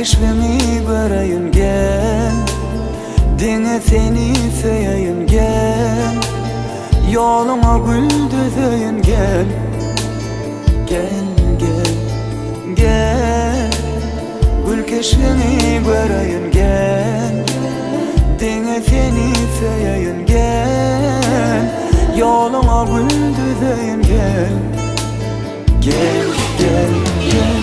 keşbiňi göreýin gel Diňe seni söýeýin gel Ýoluňa gül düzeýin gel Gel gel gel Gül keşbiňi göreýin gel Diňe seni söýeýin gel Ýoluňa gül düzeýin gel Gel gel gel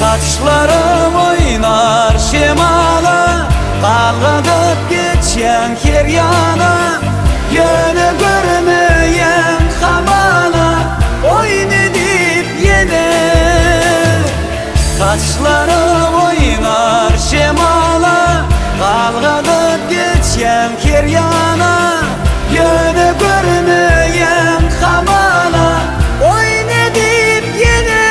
Saçlarym oýnar şemala Galgadyp geçýän her ýana Ýöne görmeýän hamala Oýun edip ýene Saçlarym oýnar şemala Galgadyp geçýän her ýana Ýöne görmeýän hamala Oýun edip ýene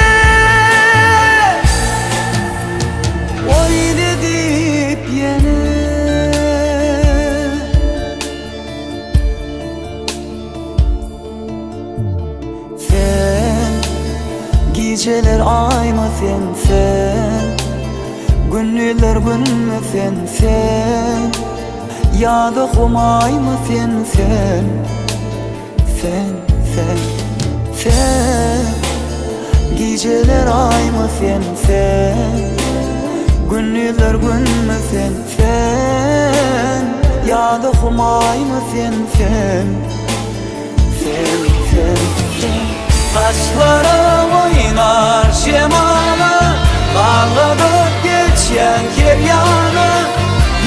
Oýun edip ýene Sen Gijeler aýmy sen sen Gündizler günmi sen sen Ýa-da humaýmy sen sen Sen sen sen Gijeler aýmy sen sen Gündizler günmi sen sen Ýa-da humaýmy sen sen Sen sen sen Saçlaryň oýnar şemala Galgadyp geçýän her ýana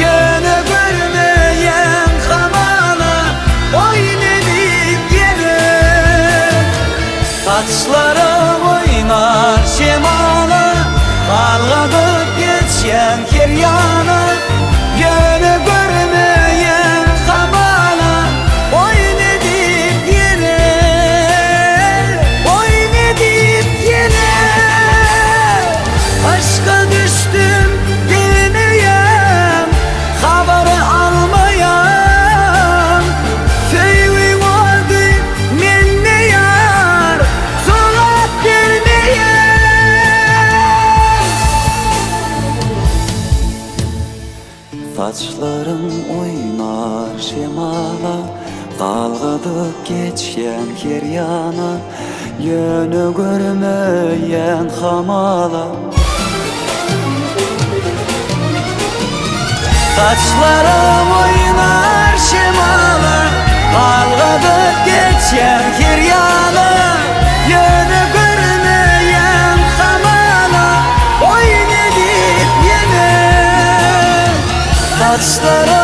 Ýöne görmeýän hamala Oýun edip ýene Saçlaryň oýnar şemala Galgadyp geçýän her ýana Ýöne görmeýän hamala Oýun edip ýene Oýun edip ýene Aşka düşdüm bilmeýän Habar almaýan Söýgi boldy mende ýar Jogap bermeýän Saçlaryň oýnar şemala Galgadyp geçýän her ýana Ýöne görmeýän hamala. Saçlaryň oýnar şemala Galgadyp geçýän her ýana Ýöne görmeýän hamala Oýun edip ýene Saçlaryň.